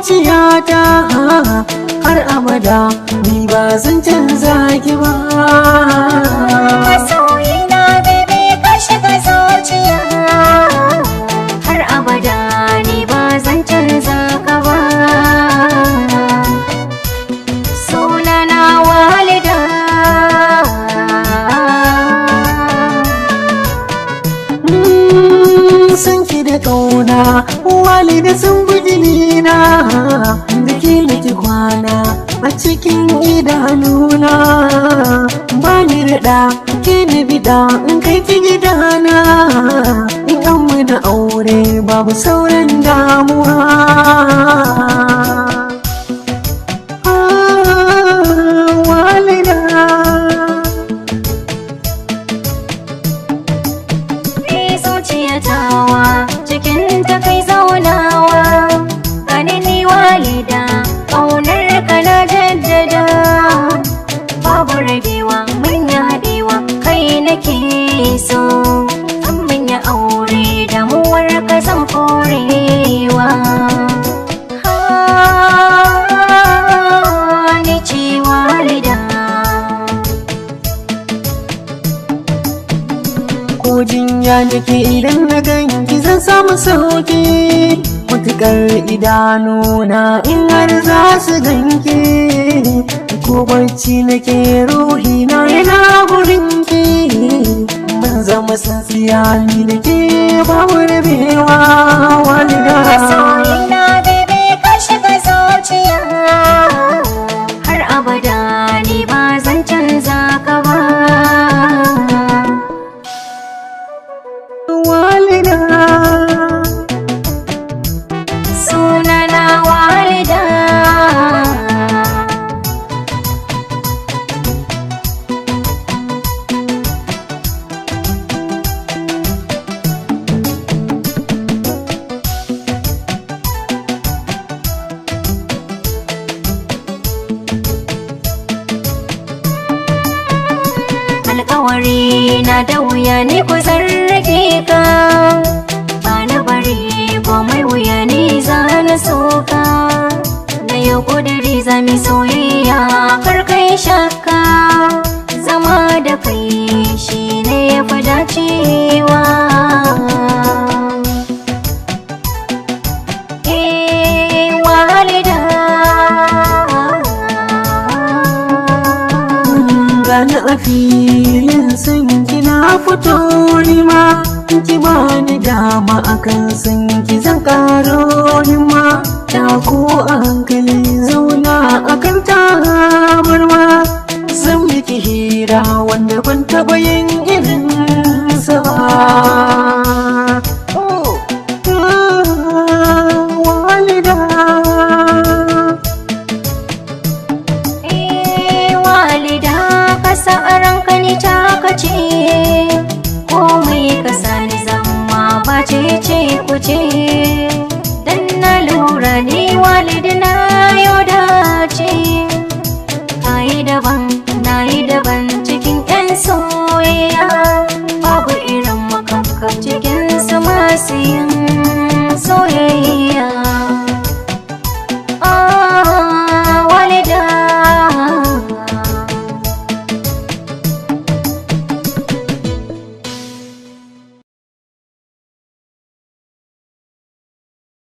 zuciyata har abada, ni ba zan canza ki ba. Masoyina bebe, ka shiga zuciya, har abada ni ba zan canza ka ba. Sunana Walida. San ki da kauna, walida, sun buji na da ke nake kwana a cikin idanuna. Ba ni da ke ni bida in kai ki gidana, in an mana aure babu sauran damuwa. Ah, walida. Ni zuciya tawa cikin ta kai zaunawa, gani ni Walida, ƙaunar ka na jaddada. Babu rabewa, mun yi haɗewa, kai nake so. An mun yi aure, damuwar ka zan korewa. Ha, ni ce Walida. Ko jinya nake, idan na ganki zan samu sauki, mutukar idanuna in har za su ganki. Ko barci nake, ruhina yana gurinki. Mun zama tsintsiya ni da ke, babu rabewa, walida. Masoyina bebe, ka shiga zuciya, har abada ni ba zan canza ka ba. Walida. Sunana Walida. Alkawari na da wuya ne ku rage ka, ba na bari komai wuya ne za na soka. Na yau kudiri za mi soyayya, kar kai shakka. Zama da kai shi ne ya fi dacewa. Eh, Walida. Gani a filin san ki na fito nima, ki bani dama akan san ki zan karo himma. Ta ko a hankali zauna akan tabarma, zan miki hira wanda ban taɓa yin irin sa ba. Oh, ah, Walida. Eh, Walida, ka sa a ranka ni taka ce, komai ka sani zama ba ce ce ku ce. Dan na lura ni Walida na